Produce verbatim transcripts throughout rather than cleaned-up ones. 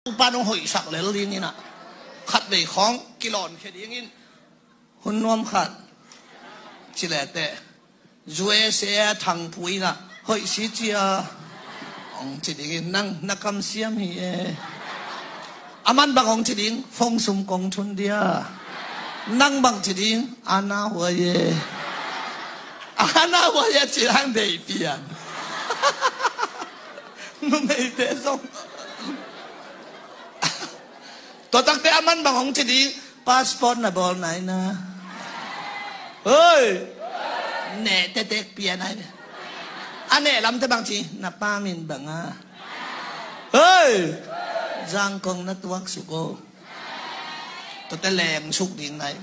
Topa nong hoihsak lel ding inah, khatvei khawng kilawnkhia dingin hun nuam khat ci leteh, U S A thangpui inah hoih si cia hong ci dingin, nang na kamsiam hi e. Aman bang hong ci ding, fong sum kong thun dia. Nang bang ci ding, ana huai e. Ana huai e ci dang dei pian. Numeite zong tua takte aman bang hong ci ding, passport na bawl nai na. Hoi. Neh tetek pia nai. A neh lamte bang ci, na pa min bang a. Hoi. Zangkong na tuak suk o. Tuate leng suk ding nai.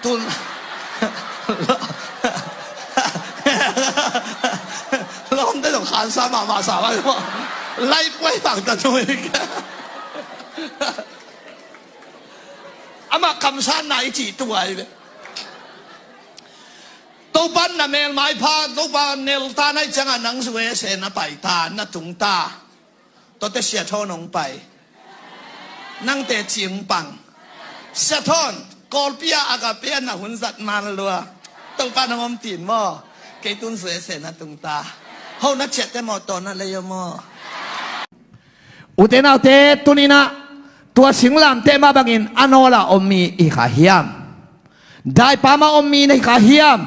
Tun lawmte zong khansa mahmah sa vai maw? Lai puai bang ta tui. Amah kamsanna i cih tu ai ve. Topan na melmai pha, Topa nelta nai ciangah nang U S A na pai ta, na tung ta. Tuate Sia Thawn hong pai. Nangte cingpang. Sia Thawn, Kawlpi ah Agape ah na hun zat man lua. Topa nang om tin maw? Kei tun U S A na tung ta. Ho na ciahte maw, tawh na lei aw maw? Ute naute, tuninah tua singlamteh mah bangin a nawla om mi i kha hiam? Daipama om mi na hi kha hiam?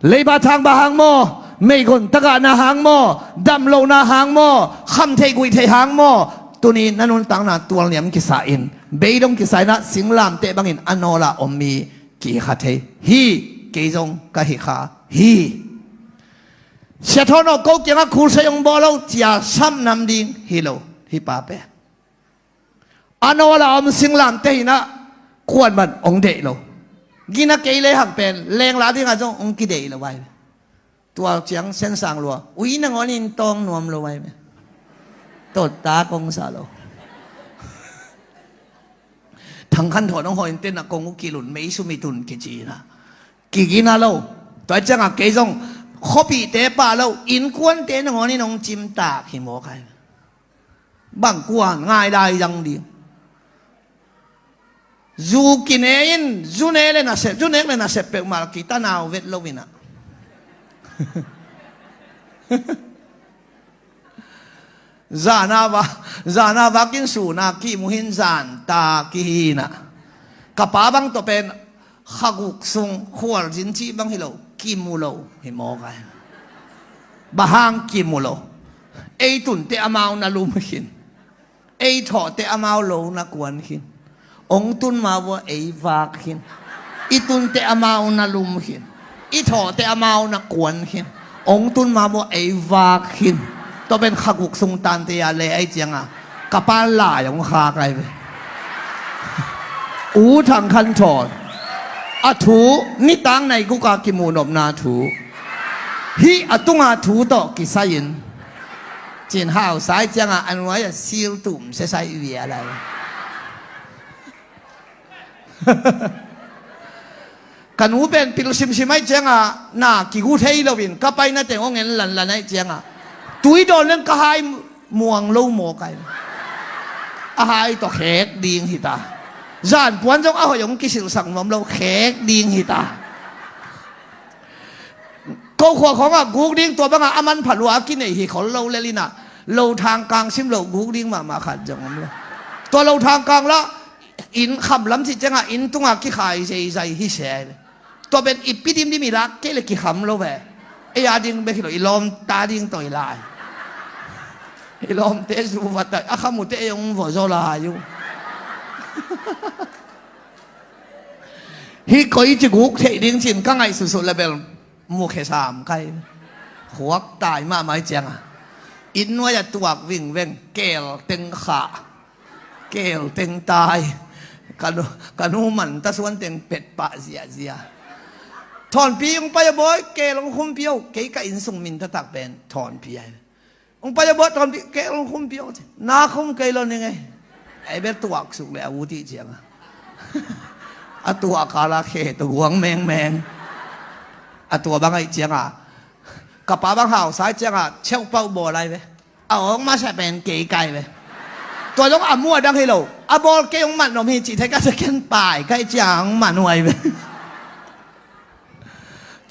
Leiba thangba hang maw? Meigong tagahna hang maw? Damlohna hang maw? Khamtheih guihtheih hang maw? Tuni na nuntakna tualniam kisa in, beidong kisa inah singlamteh bangin a nawla om mi ki hi kha thei hi. Kei zong ka hi kha hi. Sia Thawn aw, ko kiangah khulsei hong bawl lo cia sam nam ding hi lo, hi pa pen. A nawla om singlamteh inah kuan man hong deih lo. Gina kei le hang pen lengla dingah zong hong kideih lo vai. Tua ciang sensang lua ui nangawn in tawng nuam lo vai. Totta kong sa lo. Thang Khan Thawn hong hawh in tenah kong uh kilun mei sum i tun kici inah kigina lo. Tua ciangah kei zong khuapihte pah lo, innkuante nangawn in hong cimtak hi mawk ai. Bang kuan ngai lai zang ding. Zu kine in, zu ne le nasep, zu nek le nasep peuhmah kitanau vet lo inah. Zana va, zana vakin suna kimu hin zanta kihinah. Ka pa bang tawh pen khaguk sung khualzin cih bang hi lo, kimu lo hi mawk ai. Bang hang kimu lo? Ei tunte amau na lum khin. Ei thawhte amau lo na kuan khin. Ong tun ma vua ei vak khin. I tunte amau na lum khin. I thawhte amau na kuan khin. Ong tun ma vua ei vak khin. Tua pen khaguk sung tante a le ai cianga ka pa lai ong khak ai ve. U Thang Khan Thawn a thu nitang nai guka kimuhnopna thu hih a tunga thu tawh kisai-in cin hau sai cianga a nuai a sil tum sesai via lai. Ka nu pen pil simsim ai cianga na kigu thei loin ka paina teng ong en lanlan ai cianga tui dawn leng ka hai muang lo maw kai. A hai tawh khek ding hita. Zan puan zong a hoih ong kisilsak nuam lo khek ding hita. Ko khua khawngah guk ding tua bangah a manpha lua a kinei hi khol lo lel inah lo thangkang sim lo guk ding mahmah khat zong om lo. Tua lo thangkang lah inn khamlam cih ciangah inn tungah kikhai zeizai hi se. Tua pen i pi dimdim i lak kei le kikham lo ve. Ei a ding bek hi lo, i lawmta ding tawh i lai. I lawmte zu vat a kham uhte ei ong vawzaw lai uh. Hih koi ci guk theih ding cin ka ngaih susuh le bel mukhia sam kai. Khuak tai mahmah ai cianga inn nuai a tuak vingveng keel teng khah. Keel teng tai. Ka nu, ka nu man ta suan teng pet pah ziahziah. Thawnpi ong pai a bawi, keel ong khumpi o, kei ka innsung min taktak pen Thawnpi ai. Ong pai a bawi Thawnpi, keel ong khumpi o. Na khum kei lo ning ei. Ai bel tuak suk le a ut i cianga a tuak kala khe tawh guang mengmeng. A tua bang ai cianga ka pa bang hau sai cianga cheuh pauh bawl ai ve. A awk masa pen kei kai ve. Tua zong a mu a dang hi lo. A bawl kei hong man nuam hi cih thei ka sa ken pai ka hih ciang hong man huai ve.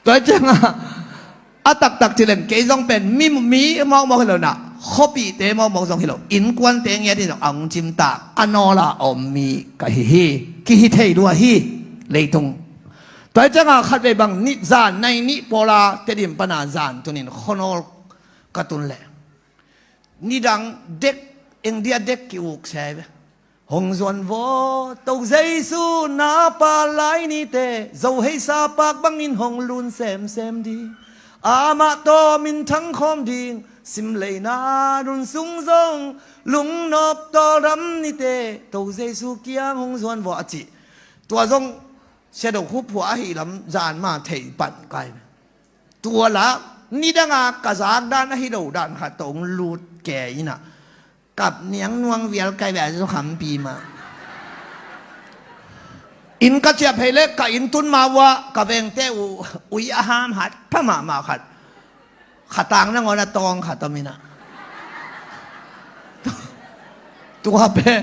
Tua ciangah a taktak ci leng kei zong pen mi, mi mawkmawk hi lo na, khuapihte mawkmawk zong hi lo, innkuante ngiat hi zong a hong cimtak a nawla a om mi ka hi hi. Kihi thei lua hi. Leitung. Tua ciangah khatvei bang nih zan nai nih pawla Tedim pana zan tunin khuanawl ka tun leh nidang dek, engdia dek ki-uk se ve. Hong zuan vaw, To Jesu na pa lai nite, Zo heisa pak bangin hong lun semsem ding. Amah tawh minthang khawm ding, simleina nun sung zong lungnop tawldam nite, To Jesu kiang hong zuan vaw a ci. Tua zong Sia Do Khup phua ahi lam zan ma thei pan kai. Tua la nidanga ka zak dan ahi lo dan khat tawh hong lut ke inah kap niang nuang vial kai ve a zu khampi mah. Inn ka ciah phei leh ka inn tun ma uah ka vengte uh ui a ham hat pha mahmah khat. Khatang nangawn a tawng khat om inah. Tua pen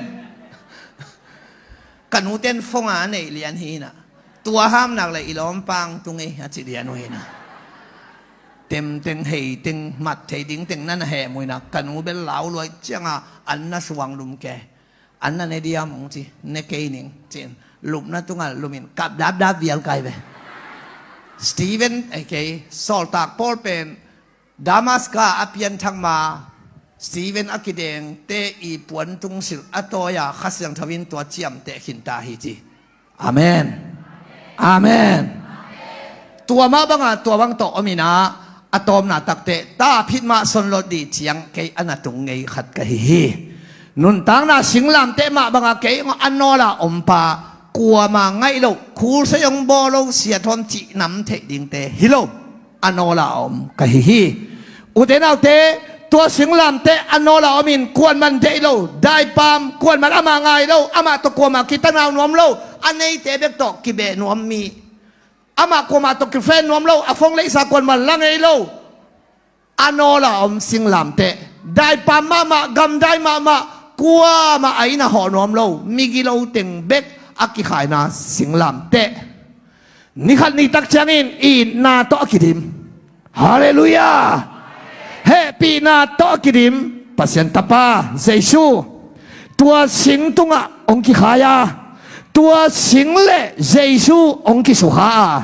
ka nuten phonga a neih lian hi inah. Tua ham nak leh i lawmpang tung ei a ci lian uh inah. Temteng heiteng mat thei dingteng na na hem uh inah ka nu bel lau luai cianga an na suang lum ke. An na ne diam hong ci, ne kei ning ci-in lupna tungah lumin kap dapdap vial kai ve. Stephen, ei kei, sawltak Paul pen Damaska a pianthak ma Stephen a kidengte i puan tungsilh a tawi-a Kha Siangtho in tua ciamteh khinta hi ci. Amen. Amen. Tua mah banga tua bang tawh om inah a tawpna takteh ta phit mah son lot dih ciang kei a na tung ngei khat ka hi hi. Nuntakna singlamteh mah banga kei a nawla om pa, kuama ngaih lo, khulsei hong bawl lo, siathawm cih nam theih dingte hi lo. A nawla a om ka hi hi. Ute naute, tua singlamteh a nawla a omin kuaman deih lo, daipam, kuaman amah ngai lo, amah tawh kuama kitanau nuam lo, a neite bek tawh kibeh nuam mi, amah kuama tawh kifriend nuam lo, a phone leisa kuaman la ngei lo. A nawla a om singlamteh, daipam mahmah, gamdai mahmah, kuamah a inn a hawh nuam lo, migilo teng bek a kikhaina singlamteh. Nikhat nitak ciangin i itna tawh a kidim. Halleluiah. Hehpihna tawh a kidim Pasian Tapa Jesu. Tua sing tungah hong kikhai a, tua sing le Jesu hong kisukha a,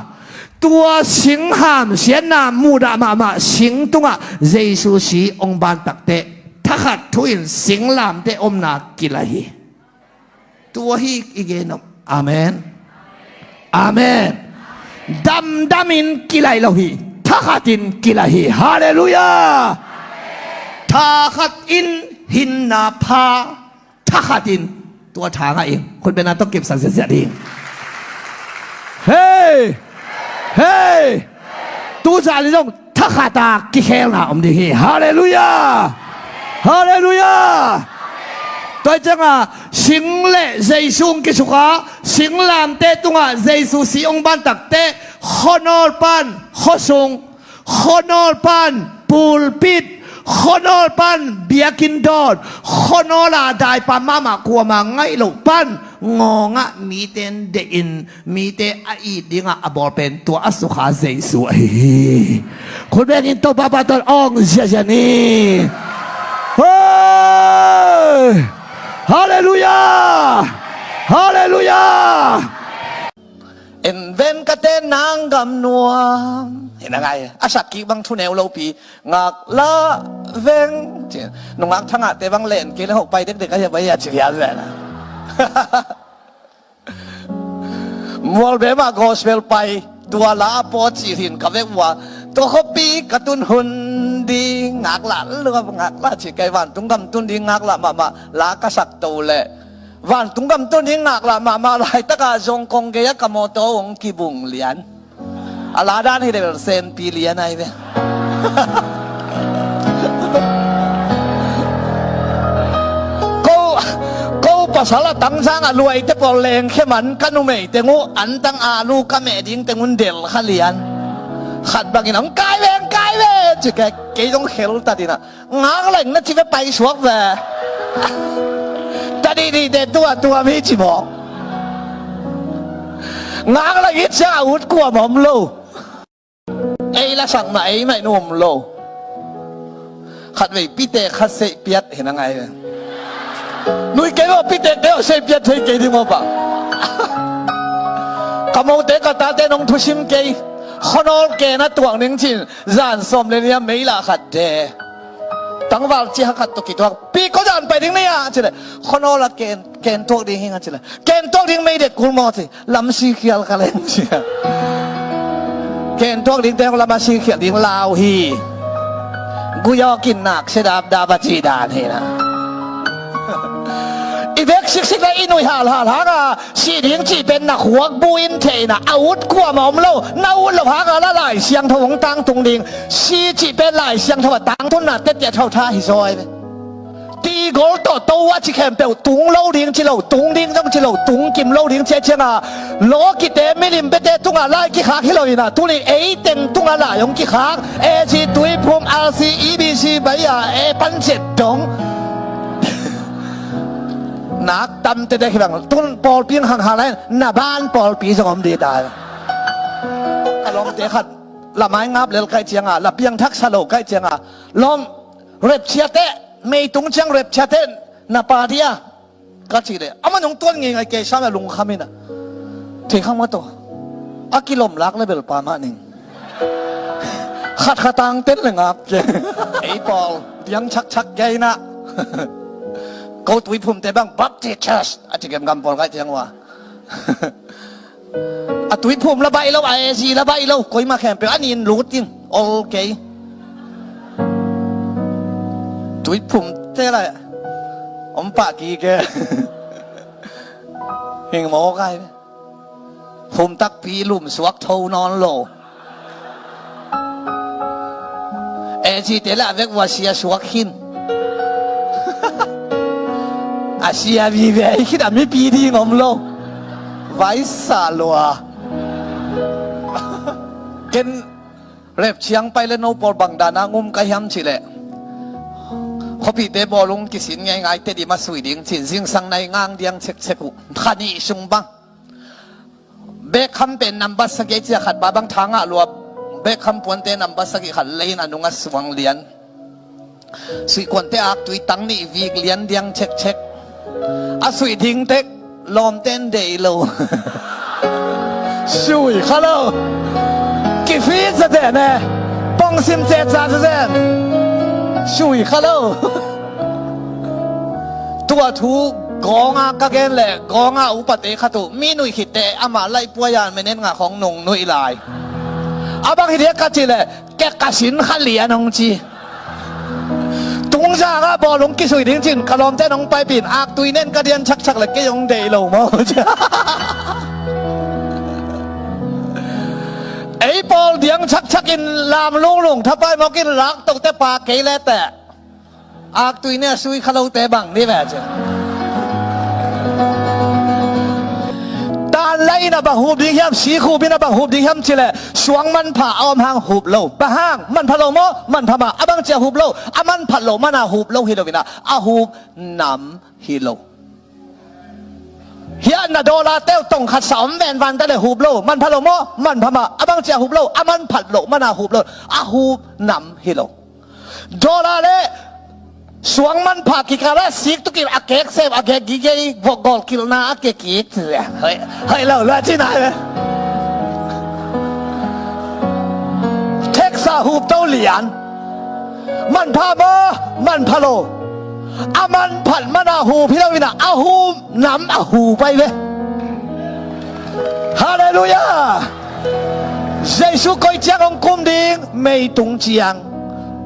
tua sing hamsiatna muhdah mahmah sing tungah Jesu si hong bantakteh thakhat thu-in singlamteh omna kilai hi. Tua hi i gen om. Amen. Amen. Damdamin kilai lo hi. Thakhatin kilai hi. Halleluiah. Thakhatin hinna pha. Thakhatin tua thangah in khutbetna tawh kipsak ziatziat hi. Hei. Hei. Tuzan in zong thakhata kikhelna om ding hi. Halleluiah. Halleluiah. Tua ciangah sing le Jesu hong kisukha, singlamteh tungah Jesu si hong bantakteh khuanawl pan khuasung, khuanawl pan pulpit, khuanawl pan biakinn dawn, khuanawl a daipam mahmah kuama ngaih loh pan ngawngah mite in deih in mite a it dingah a bawl pen tua a sukha Jesu ahi hi. Khut bengin Topa pa tawh awng ziazia ni. Hei! Halleluiah! Halleluiah! En ven ka te nang gam nuam. Hi na ngai a sak kik bang thu neu lopi ngak la veng. Nungak thangah te bang len kei le hok pai dekdek a hiap a hiat ci hiat ven. Mualbe mah gospel pai tua la a pawt cih hin ka vek uh a, tua khuapi ka tun hun ding ngaklah lua ngaklah cih kei vantung gam tun ding ngaklah mahmah la ka sak to leh vantung gam tun ding ngaklah mahmah laitakah zong kong gei a ka mawtaw hong kibung lian. A la dan hi debel senpi lian ai ve. Ko, ko pasal a tangzang a luaite pawl lengkhe man ka numei teng uh antang alu ka meh ding teng un del kha lian. Khat bangin ang kai ve, ang kai ve ci kei, kei zong khel tatin ah ngak leng na ci ve paisuak ve. Dihdihte tua tuam hi ci mawk. Ngak la it ciang a ut kuam om lo. Ei la sak mah ei mah in um lo. Khatvei pite khat seih piat hi na ngai ve. Nui kei maw, pite kei maw, seih piat thei kei ding maw pa. Ka mote ka tate nong thusim kei. Khuanawl ken a tuak ning cin, zan sawm le nia mei lah khat de. Tangval ciha khat tawh kituak, pi ko zan pai ding nei a ci le. Khuanawl a ken, ken tuak ding hi nga ci le. Ken tuak ding mei det kul maw ci. Lam sikhial ka leng sia. Ken tuak ding teng lam a sikhial ding lau hi. Guyawk in nak sia dapdap a ci dan hi na. I bek siksik le i nuih halhal hanga si ding cih pen na khuak bu in theihna a ut kuam a om lo. Na ut lo hanga la Lai Siangtho hong tangtung ding. Si cih pen Lai Siangtho a tangtunna tete a thotha hi zaw hi ve. Tigol tawh to a ci khempeuh tung lo ding ci lo, tung ding zong ci lo, tung kim lo ding ci a cianga, lawkite milim bete tunga lai kikhak hi lo ina, tuni eiteng tunga lai hong kikhak. A G, Tuiphum, R C, E B C, bai a e pan cet dong. Nak tam tete hi bang tun pawlpi hang hang lai na ban pawlpi zong om dih dai. Ka lawmte khat la mai ngap lel kaih cianga, la piangthak sa lo kaih cianga, lawm, rep ciate, meitung ciang rep ciate na pa dia ka cih leh, amah nong tuan ngeingai kei sam a lungkham ina. Thei khang mah tawh a kilom lak le bel pa mah ning. Khat khatang ten le ngap ke. Ei pawl diang chakchak gei na. Ko Tuiphumte bang Baptist Church a ci gemgam pawl kaih ciang ua. A Tuiphum la baih lo, a A G la baih lo, koima khempeuh a nin lut in ol kei. Tuiphumte la om pah kike. Hing maw kai. Phum takpi lum suak tho nawn lo. A G te la vek ua sia suak khin. A sia vive ei khin a mipi ding om lo. Vaisa lua. Ken rep ciang pai le no pawl bang dana ngum ka hiam cih leh, khuapite bawlung kisin ngeingai te di mah sui ding cin, zingsang nai ngang diang cekcek uh. Kha nih sung bang. Bekham pen nambat sagih cia khat ba bang tha ngah lua. Bekham puante nambat sagih khat leiin a nung a suang lian. Suihkuante aktui tang nih vik lian diang cekcek. A suih ding tek lawmten dei lo. Sui kha lo. Kifit zaten e. Pongsim cetsa zaten. Sui kha lo. Tua thu gawnga ka gen le gawnga upate khat uh mi nuih khitte amah laihpuai a minute nga khong nung nuih lai. A bang hi dia ka cih le kek ka sin kha lian hong ci. Tungzang ah bawlung kisui ding cin ka lawmte nong paipin aktui nen ka dian chakchak le kei hong dei lo maw? Ei pawl diang chakchak in lam lunglung thapai mawk in lak tote pa kei le teh. Aktui nia sui kha lote bang ni ve ci. Tan la ina bang hup ding hiam, si hup ina bang hup ding hiam ci le suang manpha a om hang hup lo. Bang hang manpha lo maw? Manpha mah. A bang cia hup lo. A manphat lo mana hup lo hi lo ina a hup nam hi lo. Hiah na dollar teu tong khat sa om ven van ta le hup lo. Manpha lo maw? Manpha mah. A bang cia hup lo. A manphat lo mana hup lo. A hup nam hi lo. Dollar le suang manpha kikala sik tukin a kek sem a kek gigei vok gol kilna a kek kik. Hoi, hoi lo lo cina. Teksa hup to lian. Manpha maw? Manpha lo. A manphat mana hup hi lo ina a hup nam a hup ai ve. Halleluiah. Jesu koi ciang hong kum ding, meitung ciang.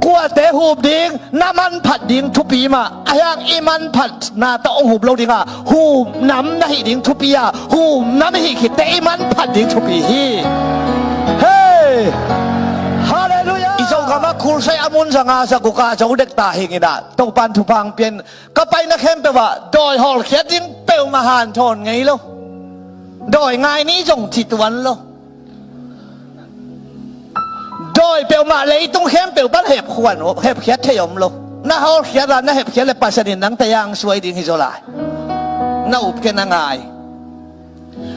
Kuate hup ding, na manphat ding thupi mah. A hiang i manphatna tawh hong hup lo dinga hup nam na hih ding thupi a, hup nam i hih khitte i manphat ding thupi hi. Hei. Halleluiah. I Zogam ah khulsai a mun zanga zaguk ah zo dek ta hing ina Topan thupha hong pian. Ka paina khempeuh ah dawi hawlkhiat ding peuhmah hanthawn ngei lo. Dawi ngai ni zong ci tuan lo. Dawi peuhmah leitung khempeuh pan hepkhuan hepkhiat thei om lo. Na hawlkhiat ah na hepkhiat le Pasian in nang tayang suai ding hi zaw lai. Na up kei na ngai.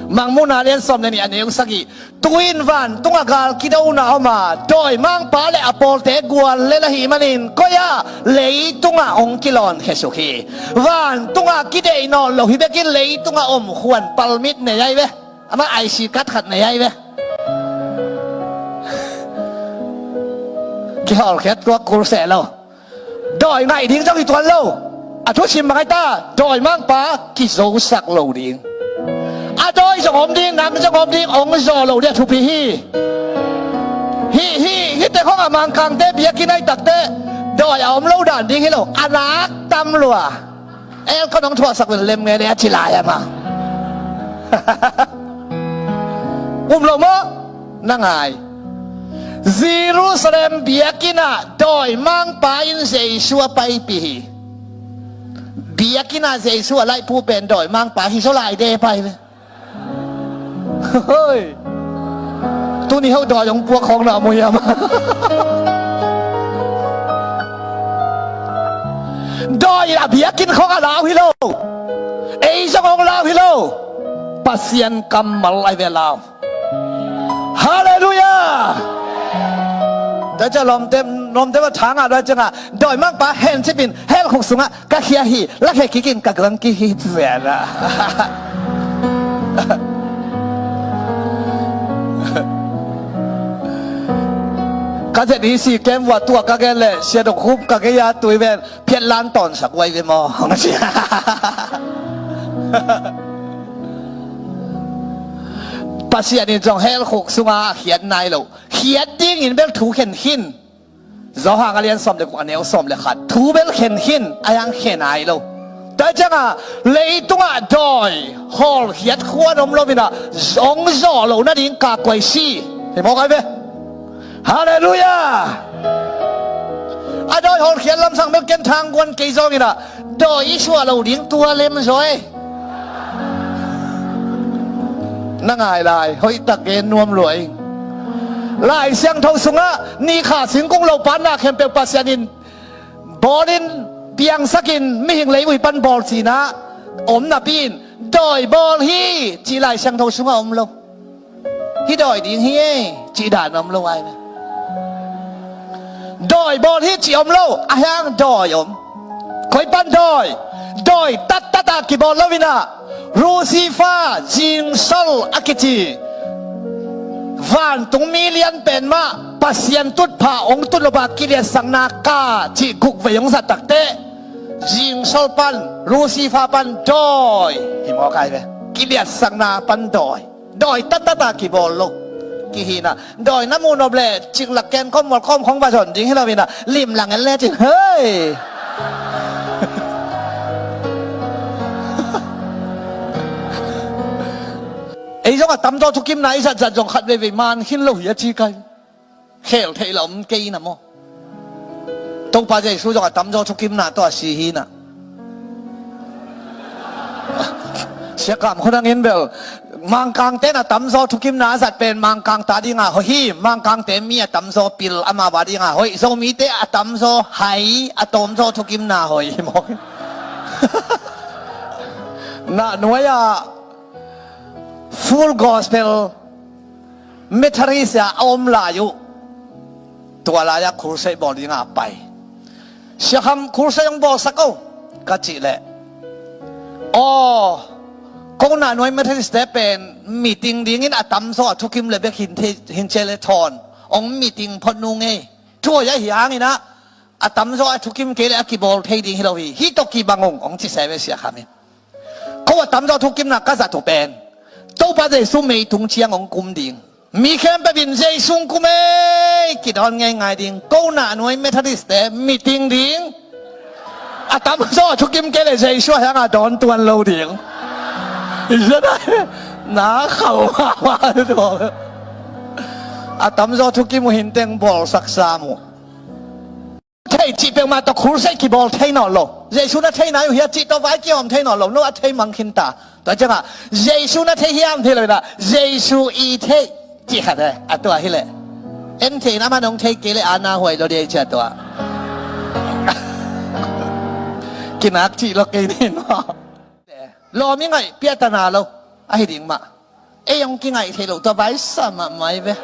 Mangmuhna lian sawm le nih a neu sagih. Tu-in vantungah gal kidona om a, dawimangpa le a pawlte guallel ahih manin koi-ah leitungah hong kilawnkhia suk hi. Vantungah kideih nawn lo hi bekin leitungah om khuan palmit nei ahi ve. Amah I C card khat nei ahi ve. Kihawlkhiat tuak kul seh lo. Dawi ngaih ding zong hi tuan lo. A thusim bang ahi ta, dawimangpa kizosak lo ding. A dawi zong om ding, nang zong om ding, hong zaw lo ding a thupi hi. Hih, hih, hihte khawng a Mangkangte biakinn ahi takte, dawi a om lo dan ding hi lo, a nak tam lua. Aircon hong thuaksak pen lem ngei le a ci lai a ma. Um lo maw? Na ngai. Jerusalem biakinn ah dawimangpa in Jesu a paipih hi. Biakinn ah Jesu a laihphu pen dawimangpa hi zaw lai de pai ve. Hoi. Tuni ho dawi hong puak khawng na mu hiam? Dawi a biakinn khawng a lau hi lo. Ei zong hong lau hi lo. Pasian kammal ahi ve lau. Halleluiah. Tua ciang lawmte, lawmte va thang a, tua ciangah dawimangpa hencipin helkhuk sungah ka khia hi, lakhia kikin ka guang kik hi cian a. Ka Z E C camp vuah tuah ka gen leh Sia Dok Hup ka gei-a tui ven phiatlan tawnsak uai ve maw? Pasian in zong helkhuk sungah a khiat nai lo. Khiat dingin bel thu khen khin. Johan a lian sawm le guk a neu sawm le khat. Thu bel khen khin, a hiang khen ai lo. Tua ciangah leitungah dawi hawlkhiat khuan om lo inah hong zawh lo nading ka kuai si. Hi mawk ai ve. Halleluiah. A dawi hawlkhiat lamsang bel ken thang guan kei zawng inah dawi i suah lo ding tua lem zaw e. Na ngai lai, hoih tak gen nuam lua ing. Lai Siangtho sungah ni kha singkung lo pan na khempeuh Pasian in bawlin piangsakin mihing leivui pan bawl cina om napi in dawi bawl hi ci Lai Siangtho sungah om lo. Hi dawi ding hi e cih dan om lo ai ve. Dawi bawl hi cih om lo, a hiang dawi om. Koi pan dawi? Dawi tattata kibawl lo inah Lucifer, zingsol a kici vantung mi lian pen mah Pasian tutphah hong tut lo ba kiliatsakna ka cih guk vei hong zat takteh zingsol pan, Lucifer pan dawi hi mawk ai ve. Kiliatsakna pan dawi. Dawi tattata kibawl lo. Kihinah dawi na muh nop leh ciklak ken kawm mual kawm khong va zon ding hi lo inah limlang en lecin hei. Ei zong a tamzaw thukimna i zatzat zong khat veivei man khin lo hi a ci kai. Khel theih la om kei na maw? Topa Jesu zong a tamzaw thukimna tawh a si hi na. Siakam khonangin bel Mangkangte na tamzaw thukimna a zat pen Mangkangte a dinga hoih hi. Mangkangte mi a tamzaw pil amau a dinga hoih. Zomite a tamzaw hai a tawmzaw thukimna hoih hi mawk. Na nuai-ah Full Gospel Methodist a om lai uh. Tua lai-ah crusade bawl dingah a pai. Siakham crusade hong bawlsak o ka cih leh, aw, ko na nuai Methodist te pen meeting dingin a tamzaw a thukim le bek hin thei, hin cia le thawn hong meeting phot nung ei. Thu hoih ahi hanginah a tamzaw a thukim kei le a kibawl thei ding hi lo hi. Hih tawh kibang ung hong ci se ve Siakham in. Ko a tamzaw thukimna ka zat uh pen Topa Jesu meitung ciang hong kum ding, mi khempeuh in Jesu hong kum ei kidawn ngeingai ding. Ko na nuai Methodist te meeting ding, a tamzaw a thukim kei le Jesu a hianga dawn tuan lo ding. Na khauh mahmah. A tamzaw thukim uh hinteng bawlsak sam uh. Thei cih peuhmah tawh crusade kibawl thei nawn lo. Jesu na thei nai uh hia cih tawh vai kihawm thei nawn lo. No a thei mang khin ta. Tua ciangah Jesu na thei hiam thei lo inah Jesu i thei cih khat e. A tua hileh en thei in amah nong thei kei le ana huai lo dei cia tua. Kinak cih lo kei ni maw? Lawm i ngaih piahtana lo ahi ding mah. Ei hong kingaih theih loh tua vai sa mahmah hi ve.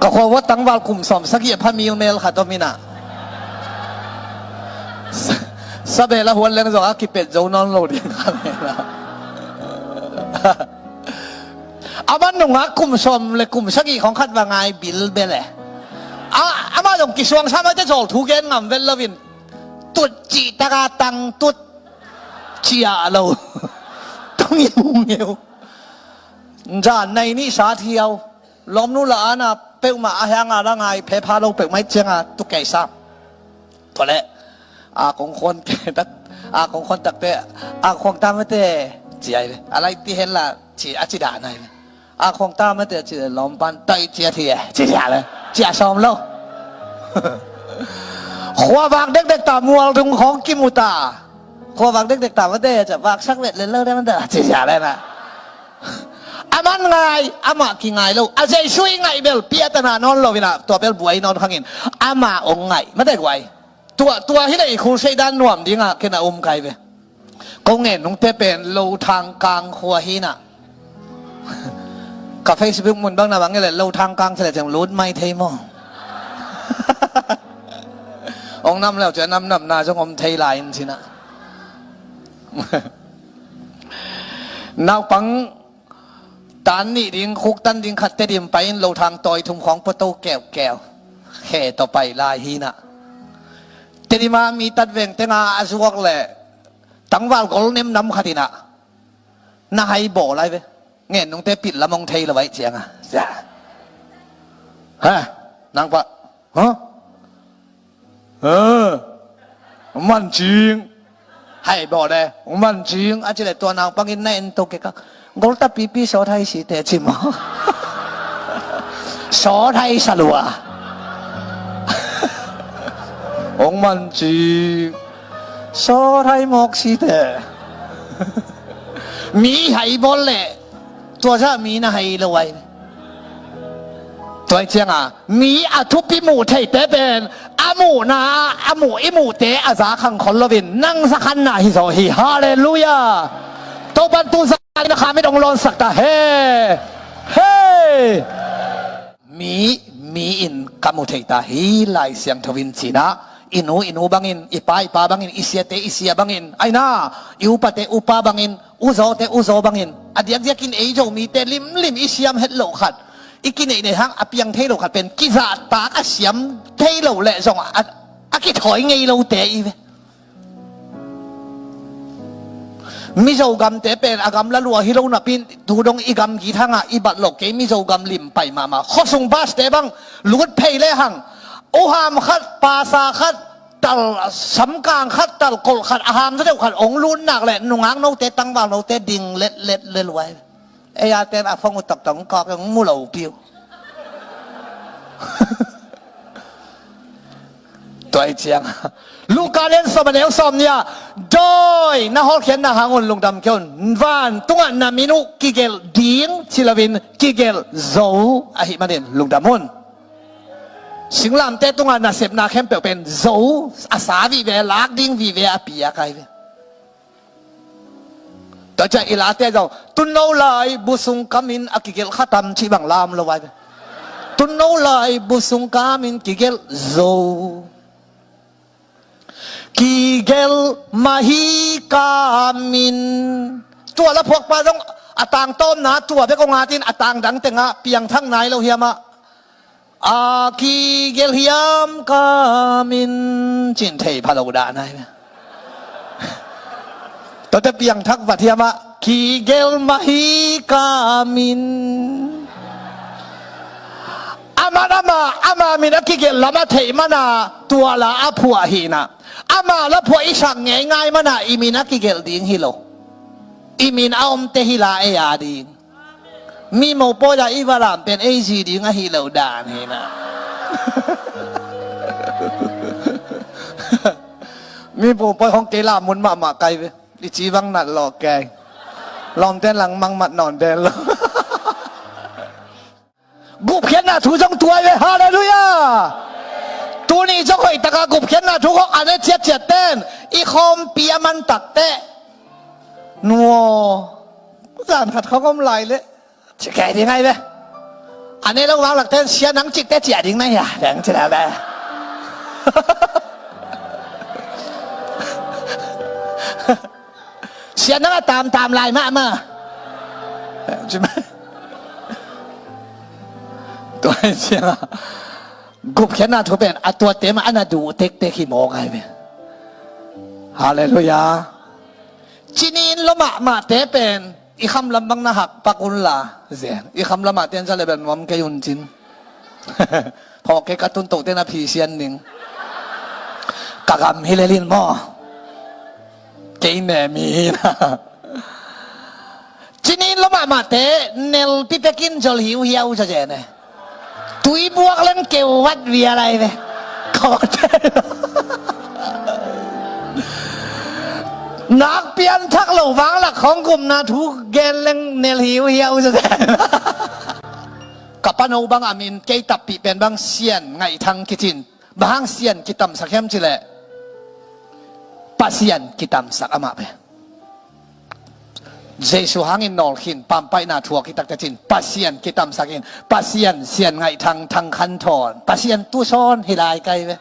Ka khua uah tangval kum sawm sagih a pha milmel khat om inah, sa-, sabel a huan leng zong a kipet zo nawn lo ding kha mela. A man nungah kum sawm le kum sagih khong khat va ngai bilbel e. A, amah zong kisuang sa maite zawl thu gen ngam vet loin tut cih taka tang tut ciah lo. Tung i mu ngeu. Zan nai nih sa thiau. Lawmnu la ana peuhmah a hianga la ngai phepha lo peuhmah i cianga tuk kei sa. Tua leh a kong khuan kei tak, a kong khuan takte a khuang ta mate ci ai ve. A lai ti hen la ci a ci dah nai ve. A khuang ta mate ci le lawm pan tai cia thi e ci cia le cia sawm lo. Khua vak dekdek ta mual tung khong kimu ta. Khua vak dekdek ta mate cia vak sak vet le lo de mate ci cia le na. A man ngai amah kingai lo. A Jesu i ngaih bel piahtana nawn lo inah tua bel buai nawn khangin ama ong ngaih mate guai. Tua, tua hi le i khul sei dan nuam dingah ken a um kai ve. Ko ngen nungte pen lo thang kang khua hinah. Ka Facebook mun bang na bang le lo thang kang sele ceng lut mai thei maw? Ong nam leu cia nam nam na zong om thei lai in sinah. Naupang tan nih ding khuk tan ding khat Tedim pai in lo thang tawi thum khawng puato keukeu khe tawh pai lai hinah. Tedim a mi tat veng tenga a zuak le tangval gol nem nam khat inah na hai bawl ai ve. Ngen nungte pit lam ong thei lo ai cianga. Ha, nang pa. Ha? Ong man cing. Hai bawl de ong man cing a ci le tua naupangin na en to keka. Gol ta pipi sawt hai si te ci maw? Sawt hai salua. Ong man cing. Sawt hai mawk si te. Mi hai bawl le tua zah mi na hai lo ai. Tua i cianga mi a thupi muh theite pen a muhna a muh i muhte a za khang khol loin nang za khanna hi zaw hi. Halleluia. Topan tu za na khamit ong lawnsak ta he. Hei. Mi, mi in ka mu thei ta hi Lai Siangtho in cinah i nu, i nu bangin, i pa, i pa bangin, i siate i sia bangin, aina i upate upa bangin, u zawte u zaw bangin, a diakdiakin ei Zomite limlim i siam het loh khat, i kineih neih hang a piang thei loh khat pen kizahtak a siam thei loh leh zong a, a kithawi ngei lote i ve. Mizo gamte pen a gam la lua hi lo napi in tu dong i gam git hangah i bat loh kei Mizo gam lim pai mahmah. Khuasung baste bang lut phei le hang uham khat, pasa khat, tal samkang khat, tal kolh khat, a ham za deuh khat ong lut nak le nungak note, tangval note ding letlet le luai. Ei a ten a phone uh taktak ong kawk ong mu lo piu. Tua i ciang Luka lian sawm a neu sawm nih ah dawi na hawlkhiatna hang un lungdam kei un. Van tungah na min uh kigelh ding ci loin kigelh zo ahih manin lungdam un. Singlamte tungah nasepna khempeuh pen zo a sa vive, lak ding vive a piak ahi ve. Tua ciah i late zong tunno lai busung kamin a kigelh khatam cih bang lam lo ai ve. Tunno lai busung kamin kigelh zo. Kigelh mahi kamin. Tua la phuakpa zong a tang tawmna tua bek aw ngatin a tang dang tengah piangthak nai lo hiamah. A kigelh hiam kamin cin thei pha lo dah nai. Tuate piangthak vat hiamah kigelh mahi kamin. Aman ama, ama min a kigelh lam a theih mana tua la a phuah hina. Ama la phuah i sak ngeingai mana i min a kigelh ding hi lo. I min a omte hi la ei a ding. Mi mopawi a i va lam pen ei zi ding ahi lo dan hi na. Mi mopawi hong kei lam mun mahmah kai ve. I ci vang nat lawh kei. Lawmten lang mangmat nawn den lo. Gupkhiatna thu zong tuai ve. Halleluia. Tuni zong hoih taka gupkhiatna thu khawng A ne ciatciat ten i khawmpi a man takteh, nuaw, zan khat khawng om lai leh ci kei ding ai ve. A ne lo vang lak ten, sia nang cik teh ciah ding na hia, beng ci leh ve. Sia nang a tamtam lai mahmah. Tua hi ciang a, gupkhiatna thu pen a tuate mah a na duh tektek hi mawk ai ve. Halleluiah. Cinin lua mahmahte pen i khamlam bang na hakpak unla zen. I khamlam ah ten za le bel nuam kei un cin. Phawk kei ka tun tohte na phisian ning. Ka gam hi lel in maw. Kei ne mi hi na. Cinin lua mahmahte nelpi pekin zol hiuhiau za zen e. Tui buak leng keuvat vial ai ve. Kawte. Nak pianthak lo vang lak khawng gupna thu gen leng nel hiuhiau za zen. Ka pano bang a min kei tappih pen bang Sian Ngaih Thang kicin. Bang hang Sian kitamsak hiam cih leh Pasian kitamsak amah pen. Jesu hangin nawlkhin, pampaihna thuak hi takte cin, Pasian kitamsak in, Pasian Sian Ngaih Thang, Thang Khan Thawn, Pasian tusawn hi lai kai ve.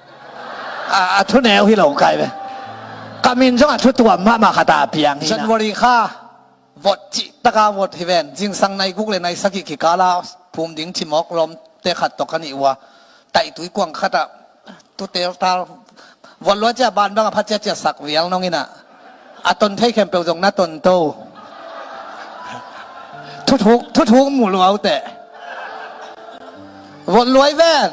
A, a thuneu hi lo kai ve. Ka min zong a thu tuam mahmah khat a piang hi na. January kha vot cih taka vot hi ven. Zingsang nai guk le nai sagih kikala phum ding cimawk lawmte khat tawh ka nih uh a, taih tui kuang khatah tu teltal vot lua cia ban bang a phat ciacia sak vial nong inah, a ton thei khempeuh zong na ton to. Thuthuk, thuthuk mu lua uh teh. Vot luai ven.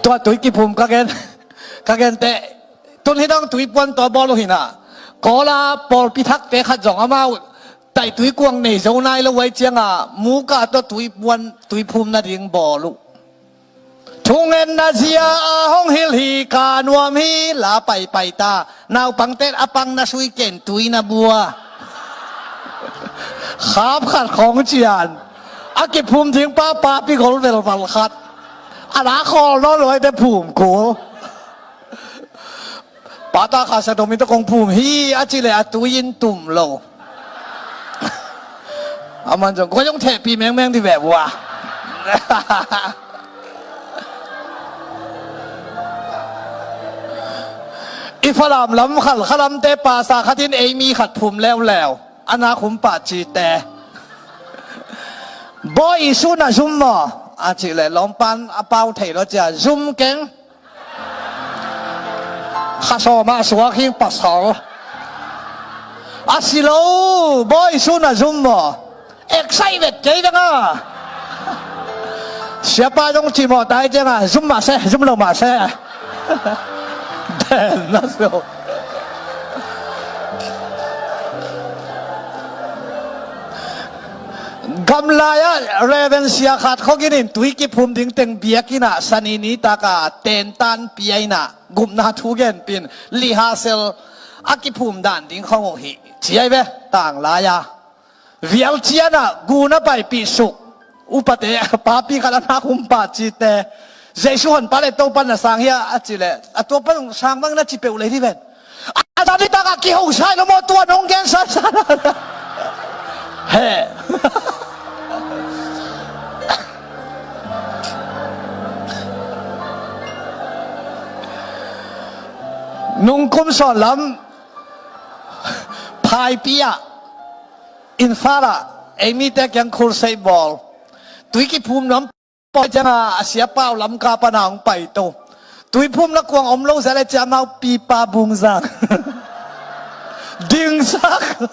Tua tui kiphum ka gen, ka gen teh. Tun hi dong tui puan tawh bawl uh hinah, Kawla pawlpi thakte khat zong amau taih tui kuang nei zo nai lo uh ai cianga muka tawh tui puan tui phum nading bawl uh. Thungetna zia a hong hilh hi ka nuam hi la paipai ta. Naupangte a pang na sui ken tui na bua. Khap khat khawng cian a kiphum ding pa papi gol velval khat. A la khawl nawn lo ai te phum kul. Pata kha sa domin tawh kong phum hi a cih leh a tui in tum lo. A man zong kua zong thehpih mengmeng di veh vua. I Falam lam Khalkha lamte pasa khat in ei mi khat phum leuleu. A nak hum pah cite. Bawi i sun a zum maw a cih leh lawmpan a pau thei lo cia zum keng. Kha sawm ah suak hing pasal. A si lo, bawi sun a zum maw. Excited kei dang a. Siapa zong cimawh tai ciang a, zum mah seh, zum lo mah seh. Den na so. Gamlai ah Reverend Sia Khat Khogin in tui kiphum ding teng biakinn ah Sani nitak a tentan pia inah gupna thu genpin lihasel a kiphum dan ding khong uh hi. Ci ai ve, tanglai a. Vial cianah gun a paipih suk upate papi khat a nak hum pah cite. Jesu honpa le Topa na sang hia a cih leh a tua pan sang bang na ci peuh lei hi ven. A zanitak a kiho sai lo maw tua nong gen sansan. He. Nungkum sawn lam Phaipi ah Imphal ah ei mite kiang khulseih bawl. Tui kiphum nuam pawi cianga a siapa uh Lamka pana hong paito. Tui phumna kuang om lo zia le cia mau pipa bungzang. Dingsak.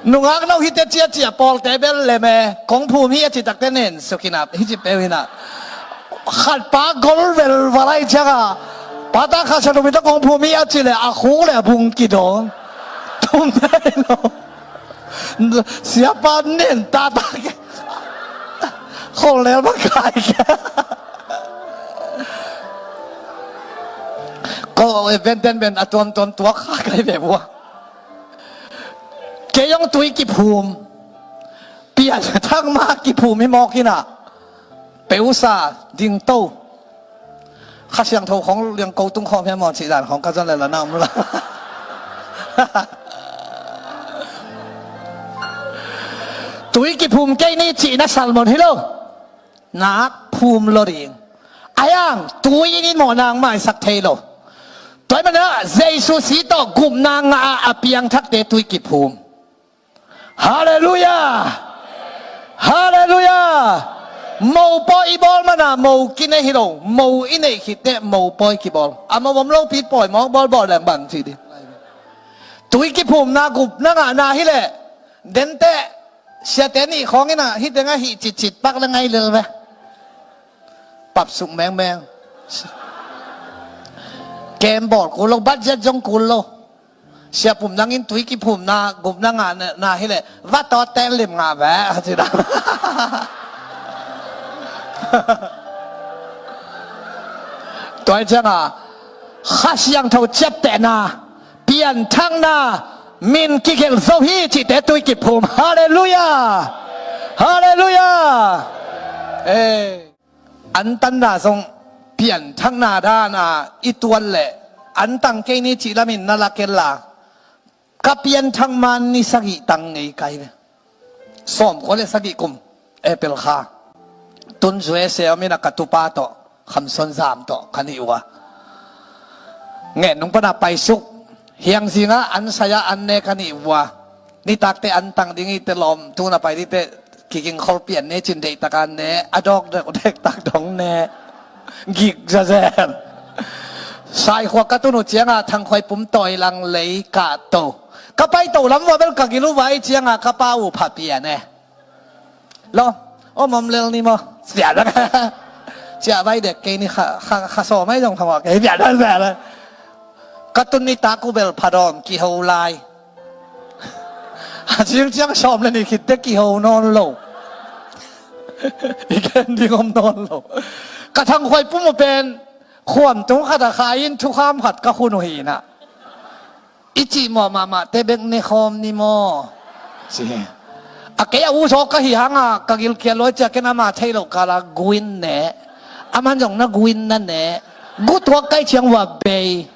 Nungak no hite ciacia pawlte bel lem e. Kong phum hi a ci takte nen sukhinap hi ci peu hinah. Khatpa gol velval ai cianga pata khat sa tum hita kong phum hi a ci le a khuk le a bung kidong. Tum thei lo. Siapa nen tata ke. Khol lel bang kai ke. Ko e benten ben a tuamtuam tuak kha kai ve bua. Kei zong tui kiphum. Pianthak ma kiphum hi mawk inah, peusa dingto. Kha Siangtho khawng liangko tung khawm hiam maw cih dan khawng ka zon le la na om lo. Tui kiphum kei ni cihna salmon hi lo. Nak phum lo ding. Ayang tui in in mawh nang maisak thei lo. Tua hi mana Jesu si tawh gupna ngah a piangthakte tui kiphum. Halleluia! Halleluia! Mopawi i bawl mana mo kinei hi lo, mo i neih khitteh mopawi kibawl. A mo om lopi pawi mawk bawlbawl leng bang ci ding. Tui kiphumna gupna ngahna hileh denteh siate nih khawng inah hi tengah hih citcit pak le ngai lel ve. Papsuk mengmeng. Kem bawl kul lo, budget zong kul lo. Siapum nangin tui kiphumna gupna ngahna hileh va tawt ten lim ngah ve a ci dan. Tua hi cianga Kha Siangtho ciaptehna, pianthakna, min kigelh zo hi cihte tui kiphum. Halleluia! Halleluia! Antanna zong pianthakna dana i tuan leh antang kei ni cih lamin na la ken la, ka pianthak man ni sagih tang ngei kai ve. Sawmkua le sagih kum April kha tun U S A om inah ka tupa tawh Khamson Zam tawh ka nih uh a, ngen nung pana paisuk hiang zingah an saya an ne ka nih uh a, nitakte an tang ding ite lawm tuna pai dite kiging khol pian ne cin deihtaka ne a dawk dek dektak dong ne gik zazen. Saikhua ka tun uh cianga Thangkhuai pum tawi lang lei kahto ka paito lam vua bel ka gil uh vai cianga ka pa uh pha pian e. Lo, om om lel ni maw? Cia vai dek kei ni kha, kha, kha sawm ai zong thangah kei bia dan bia lai. Ka tun ni tak uh bel phadawm kiho lai. A ciang ciang sawm le ni khitte kiho nawn lo. I gen ding om nawn lo. Ka Thangkhuai pum uh pen khuam tung khat a khai in thukham khat ka khun uh hinah. I cih mawh mahmahte bek ne khawm ni maw? Ci. A kei a u zaw ka hi hanga ka gilkial luai cia ken ama thei lo kala guin ne. Aman zong na guin na ne. Gu tuak kai ciang vua bei.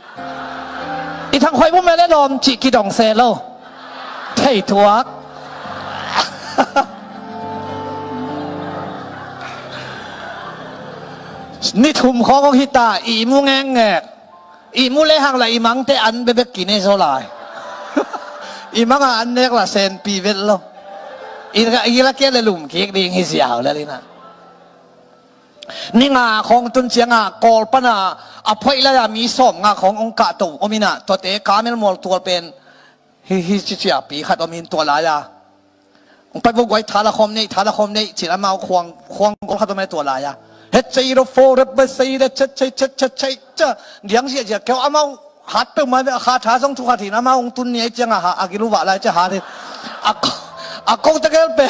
I Thangkhuai bu mele lawm cih kidong se lo. Thei tuak. Ni thum khawng hong hita i mu ngekngek. I mu lehang la i mangte an bebek kine zaw lai. I manga an nek la senpi vet lo. I la, i la kia le lum kik ding hi ziau le lina. Ni nga khawng tun cianga kawl pana a phoih lai a mi sawm nga khawng ong kahto om ina tuate kamel mual tual pen hi hi ci ciapi khat om in tua lai a. Pai vo guai thala khawm nei, thala khawm nei cin amau khuang, khuang gol khat om e tua lai a. Het sei ro fo rep ba sei da chet sei chet chet sei cha. Diang zia zia keu amau hat pe mai a kha tha zong thu khat hin amau ong tun ni ai ciang a ha a gilu va lai cha ha le. A ko, a ko ta gel pe.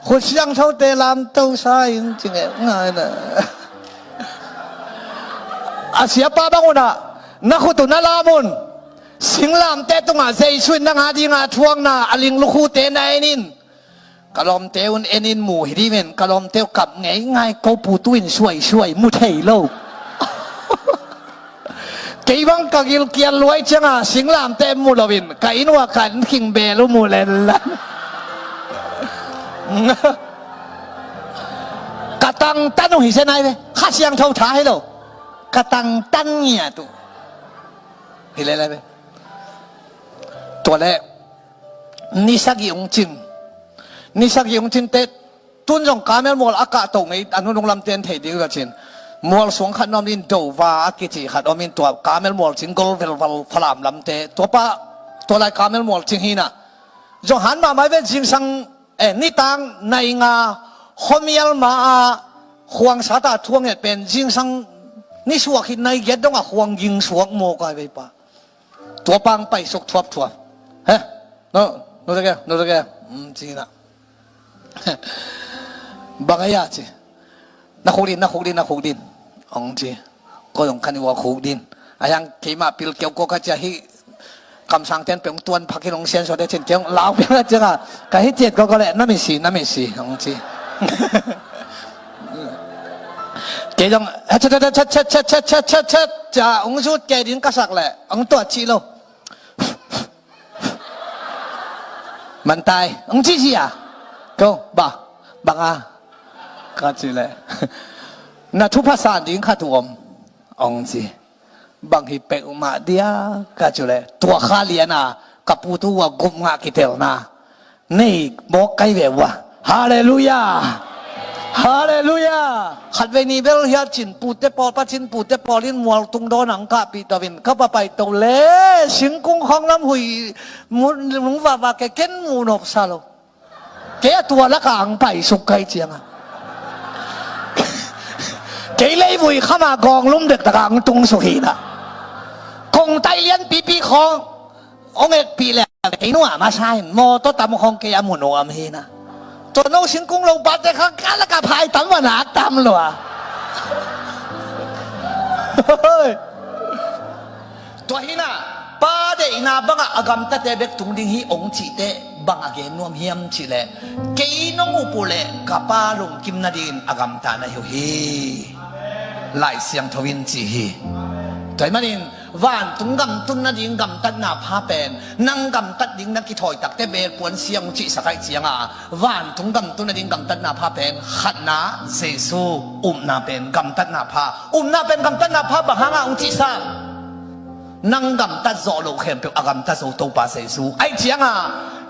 Khut siang tho te lam to sa in cing e ngai na. A sia pa bang una na khut u na lam un. Singlamteh tungah Jesu in nang a dingah thuakna a ling lukhute na en in. Ka lawmte un en in mu hi dih men, ka lawmte uh kap ngei ngai ko pu tu in suai suai mu thei lo. Kei bang ka gilkial luai cianga singlamteh mu loin ka inn ua ka an khing bel uh mu lenlan. Ka tangtan uh hi se nai ve. Kha Siangtho tha hi lo. Ka tangtan ngiat uh hi le lai ve. Tua le ni sagih ong cin, ni sagih ong cin te tun zong kamel mual a kahto ngei a nunung lamte an thei ding za cin. Mual suang khat nuam in dova a kici khat om in tua kamel mual cin gol velval Falam lamte tua pa tua lai kamel mual cin hina. Zong han mahmai ve zingsang eh, nitang nai nga khuamial ma a khuang sata thuang et pen zingsang ni suak hi nai giat dong a khuang ging suak maw kai vei pa. Tua pang pai suk thuap thuap. He? No, no te ke, no te ke. Um, ci na. Bang a ya ci. Na khuk din, na khuk din, na khuk din. Ong ci. Ko dong kani wa khuk din. Ayang keima pil keu ko ka cia hi. Kamsang ten peuh hong tuan phak in hong siansuah te cin kei hong lau piang a cianga ka hi ciat kawkaw leh na misi, na misi hong ci. Kei zong chat chat chat chat chat chat chat chat chat ca hong zut kei ding ka sak leh hong tuat cih lo. Mantai hong ci ci a ko ba bang a ka ci leh na thupha san ding khat uh om hong ci. Bang hi peuhmah dia ka ci uh leh tua kha liana ka pu tu uh a gup ngah kitelna nei mawk kai ve uh a. Halleluiah. Halleluiah. Khatvei ni bel hiat cin pute pawl pacin pute pawl in mual tung dawn ang kahpih to in ka papai to le singkung khawng lam hui mung vava ke ken mu nop sa lo. Kei a tua laka ang pai suk kai cianga kei leivui khama gawng lum dekdaka ang tung suk hina. Kong tai lian pipi khawng ong ekpih le kei nuam a sa hin mawtaw tam khawng kei a mu nuam hina. Tua no singkung lo pate kha ka laka phai tam va nak tam lua. Tua hina pa deihna bangah a gamtate bek tung ding hi ong cihte bang a gen nuam hiam cihleh kei nong up uh leh ka pa lungkim nadingin a gamta na hi uh hi. Lai Siangtho in ci hi. Tua hih manin vantung gam tun nading gamtatna pha pen nang gamtat ding na kithawi takte belpuan siang ong cihsak aih cianga vantung gam tun nading gamtatna pha pen khatna Jesu upna pen gamtatna pha. Upna pen gamtatna pha bang hanga ong cihsak? Nang gamtat zawh loh khempeuh a gamtat zo Topa Jesu aih cianga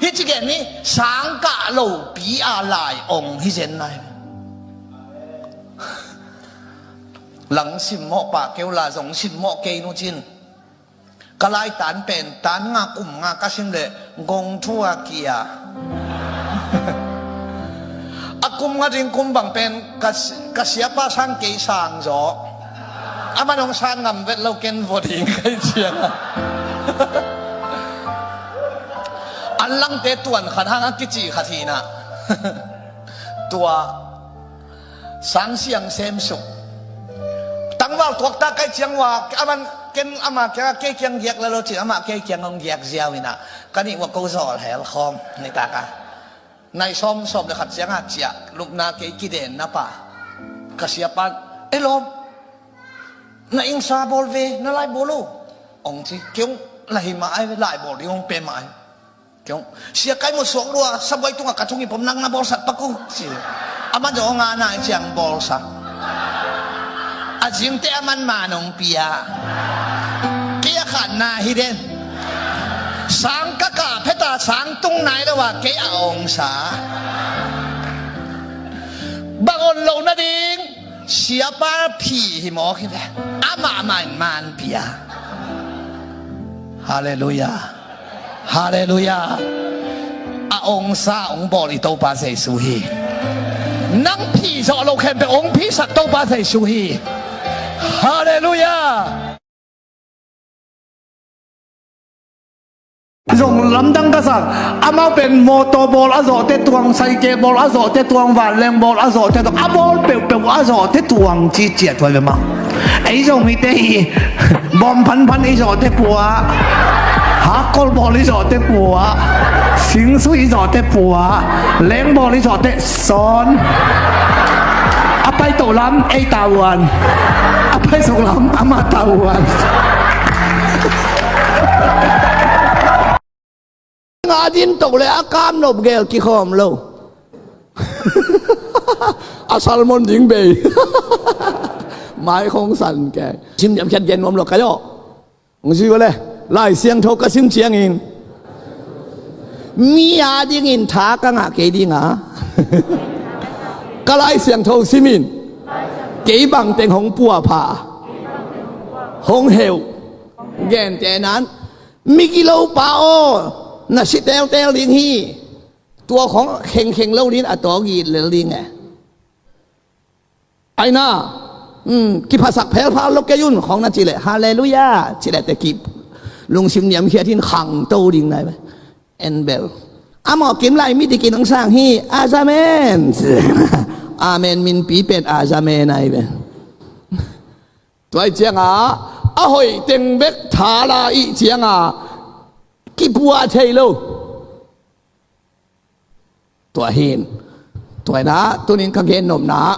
hih ci gen ni sangkah lopi a lai ong hi zen nai. Lang simmawh pah keu la zong simmawh kei nu cin ka lai tan pen tan nga kum nga ka sim leh gong thu a kia. A kum nga ding kum bang pen ka si- ka siapa sang kei sang zaw. A man hong sang ngam vet lo ken vua ding kai cianga. An langte tuan khat hang a kici khat hina. Tua sang siang sem suk tangval tuakta kai ciang ua aman ken ama kianga kei kiang giak lalo cin ama kei kiang hong giak ziau ina. Ka nih ua ko zawl hel khawm nitaka nai sawm sawm le khat cianga ciah lupna kei kiden na pa ka siapan e lawm na ingsa bawl ve na lai bawl uh ong ci. Kei ong la hi mah ai ve lai bawl ding ong pe mah ai. Kei ong sia kai mu suak lua sabuai tunga ka thung i pom nang na bawlsak pak uh ci. Aman zong ong ana i ciang bawlsak a zingte aman ma nong pia. Kei a khatna hi den sang ka kah pheta sang tung nai lo a kei a ong sa. Bang on lo nading siapa phi hi mawk hi ve. Amah mah in man pia. Halleluiah. Halleluiah. A ongsa ong bawl i Topa Jesu hi. Nang phi zawh lo khempeuh ong phisak Topa Jesu hi. Halleluiah. Zong lamdang ka sak. Amau pen mawtaw bawl a zawhte tuang, saike bawl a zawhte tuang, vanleng bawl a zawhte tuang, a bawl peuhpeuh a zawhte tuang ci ciat huai ve mah. Ei Zomite hi bawm phanphan i zawhte pua, hakkol bawl i zawhte pua, singsui i zawhte pua, leng bawl i zawhte sawn. A pai toh lam ei tauan, a pai suk lam ama tauan. Nga din tok le a kam nop gel kikhawm lo. A salmon ding bei. Mai khong san ke. Sim diam khiat gen nuam lo ka yo. Ong si le Lai Siangtho ka sim ciangin mi a dingin tha ka ngah kei dinga ka Lai Siangtho simin kei bangteng hong puapha hong heuh. Gente nan migi lo pa aw na si teltel ding hi. Tua khong khengkheng lo din a tawgit lel ding e. Aina kiphasak phelphal lo kei un khong na cileh halleluiah cileh te kip lungsim niamkhiat hin khangto ding nai ve. Enbel amau kim lai mi dikin hong sang hi. Azamen. Amen minpi pen azamen ai ve. Tuai cianga a hoih teng bek thala ih cianga Kipuah thei lo. Tua hi in, tua hi in ah, tuni in ka gen nopna ah,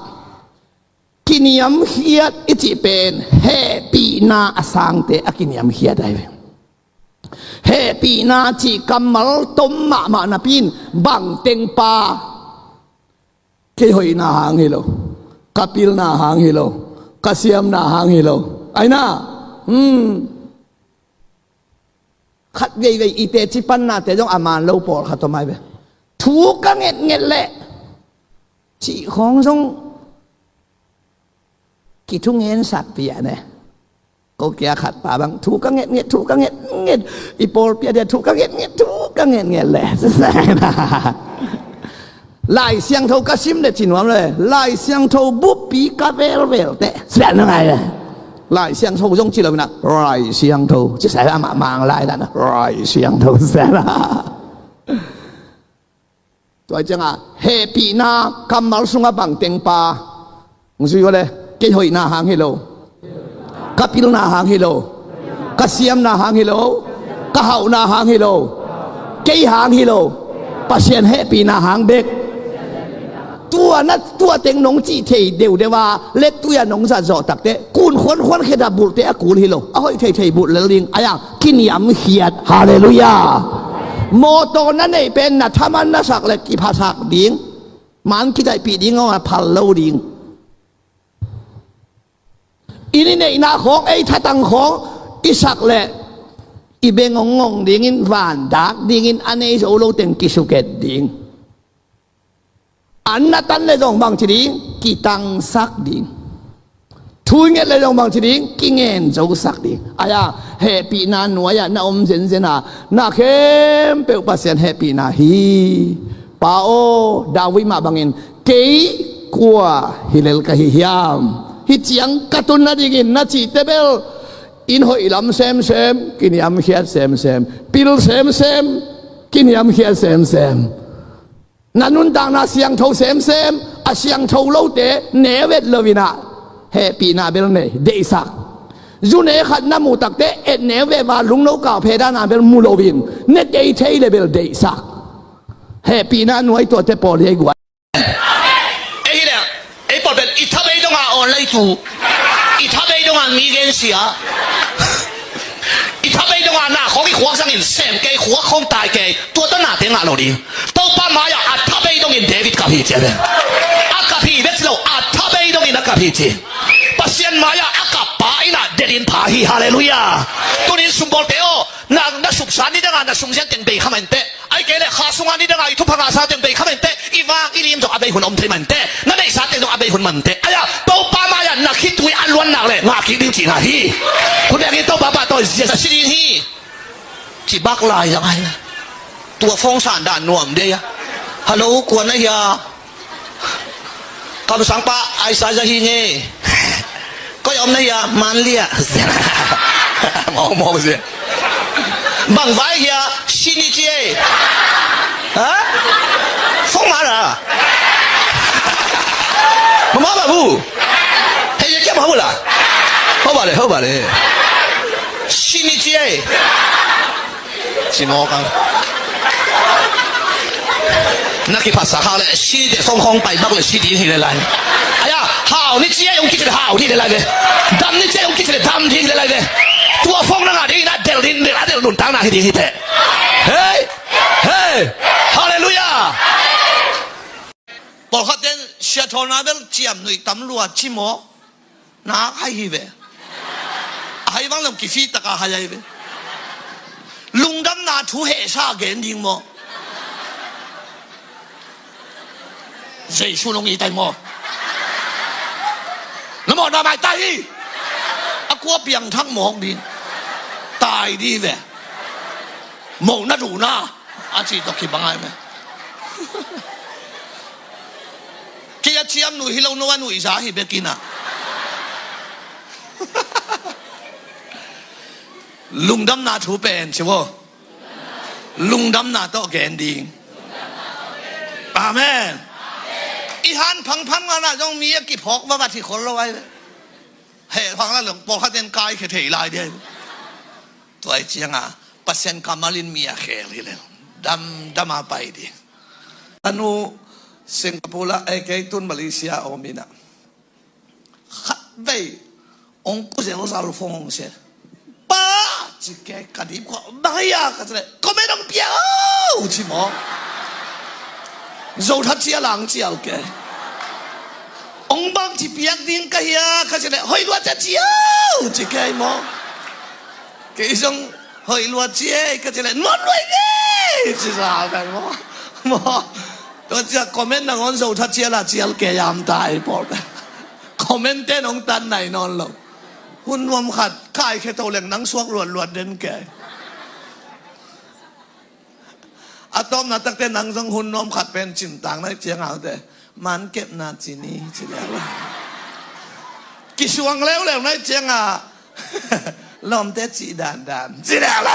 kiniamkhiat i cih pen hehpihna a sangte a kiniamkhiat ahi ve. Hehpihna cih kammal tom mahmah napi in bangteng pa, kei hoihna hang hi lo, ka pilna hang hi lo, ka siamna hang hi lo. Ahi na, hmm. Khat veivei i teci pannate zong a man lo pawlkhat om ahi ve. Thu ka ngetnget leh cih khawng zong kithugensak pian e. Ko kia khat pa bang, thu ka ngetnget, thu ka ngetnget, i pawlpi a dia thu ka ngetnget, thu ka ngetnget leh Lai Siangtho ka sim le ci nuam le, Lai Siangtho buppi ka velvel teh, sian na ngai le. Lai Siangtho zong ci lo na, Lai Siangtho ci sai amah mang lai dan na, Lai Siangtho sian na. Tua ciangah hehpihna kammal sungah bangteng pa, zui uh le, kei hoihna hang hi lo, ka pilna hang hi lo, ka siamna hang hi lo, ka hauhna hang hi lo, kei hang hi lo, Pasian hehpihna hang bek. Tua na, tua teng nong cih thei deuhdeuh a, lettui a nong zat zawh takteh, kun khuankhuan khedap bulhte a kul hi lo, a hoih theithei bulh lel ding, a yang kiniamkhiat. Halleluiah. Mawtaw na neih pen na thaman na sak le kiphasak ding, man kidaihpih ding hong a phal lo ding. I ni neihna khawng, ei thatang khawng i sak leh i beng hong ngong dingin, vandak dingin, a nei zo lo teng kisuket ding. An na tan le zong bangci ding, kitangsak ding. Thu i nget le zong bangci ding, kingen zosak ding. Ahi a, hehpihna nuai-ah na om zenzen a, na khempeuh Pasian hehpihna hi. Pa aw, David mah bangin, kei kua hi lel ka hi hiam? Hih ciang ka tun nadingin na cihte bel, inn hoih lam semsem, kiniamkhiat semsem, pil semsem, kiniamkhiat semsem. Na nuntakna siangtho semsem, a siangtho lote neu et loin ah, hehpihna bel nei, deihsak. Zu ne khat na muh takteh et neu et va, lungno kau phe dan a bel mu loin, ne kei thei le bel deihsak. Hehpihna nuai tuate pawl hi ei guai. Ei hi leh, ei pawl pen i thabei dong a awn lai tu. I thabei dong a mi gensia. I thabei dong a na khawng i khuak zangin sem kei, khuak khawng tai kei. Tua tawh nate ngah lo ding. Topa mai-ah a thabei dongin David kap hi ci a ve. A kap hi bek ci lo, a thabei dongin a kap hi ci. Pasian mai-ah a kap pa in ah detin pha hi. Halleluiah. Tunin sumbawlte aw, na, na suksa nidang a na sumzian teng bei kha mah inteh. Ahih kei leh kha sung a nidang a i thupha ngahsa teng bei kha mah inteh. I vak i lim zong a bei hun om thei mah inteh. Na neihsa teng zong a bei hun mah inteh. Ahi a, Topa mai-ah na khitui a luan nak leh ngah kik ding cihna hi. Khut beng in, Topa pahtawi zia, a si ding hi. Ci bak lai zang ahi. Tua phone san dan nuam dei a. Hello, kua na hia? Kamsangpa Isaiah hi nge. Koi om na hia? Manlia. Mawkmawk zia. Bang vai hia? Sini cie. Ha? Phone mana? Mama babu. Hei, ya kia babu la? Hau ba le, hau ba le. Sini cie. Ci mawk ang. Na kiphatsak hak leh site song khawng pai bak leh si ding hi leh lai. Ahi a, hau ni cia hong kici leh hau ding hi leh lai ve. Dam ni cia hong kici leh dam ding hi leh lai ve. Tua phone na ngah ding in a del ding, a del nuntakna hi ding hi teh. Hei! Hei! Halleluiah! Pawlkhat ten sia thawn a bel ciamnuih tam lua ci maw? Nak hai hi ve. A hai bang lem kifi taka hai hai ve. Lungdamna thu hehsa gen ding maw? Jesu nong i tai maw? Na mawhna mai tai hi. A kua piangthak mawk ding. Tai ding ve. Mawhna duhna. A cih tawh kibang ai ve. Kei a ciamnuih hi lo, no a nuihza hi bek in ah. Lungdamna thu pen ci vo. Lungdamna tawh gen ding. Amen. I han phangphang ngan ah zong mi a kiphawk va va ci khol lo ai ve. Heh phang la lung pawlkhat in kaikhia thei lai ding ai ve. Tua ai ciang a Pasian kammal in mi a khel hi lel. Damdam a pai ding. A nu Singapore ah, eh, kei tun Malaysia om in ah, khatvei hong ku zelzel phone hong sia. Pa, ci kei, ka dip khawh, bang hia ka ci leh, comment hong pia o ci maw. Zo That Cial a hong cial kei. Hong bang ci piak ding ka hia ka ci leh, hoih lua cia ci o ci kei maw. Kei zong hoih lua ci ei ka ci leh, nuam lua ei ci sa pen maw. Maw. Tua ciang comment nangawn Zo That Cial a cial kei a om ta ei pawl pen. Comment ten hong tan nai nawn lo. Hun nuam khat, ka ai khe to leng nang suak luatluat den kei. A tawpna takte nang zong hun nuam khat pen cintang nai ciang a, ute, man kepna ci ni ci leh la. Kisuang leuleu nai ciang a, lawmte cih dandan ci leh la.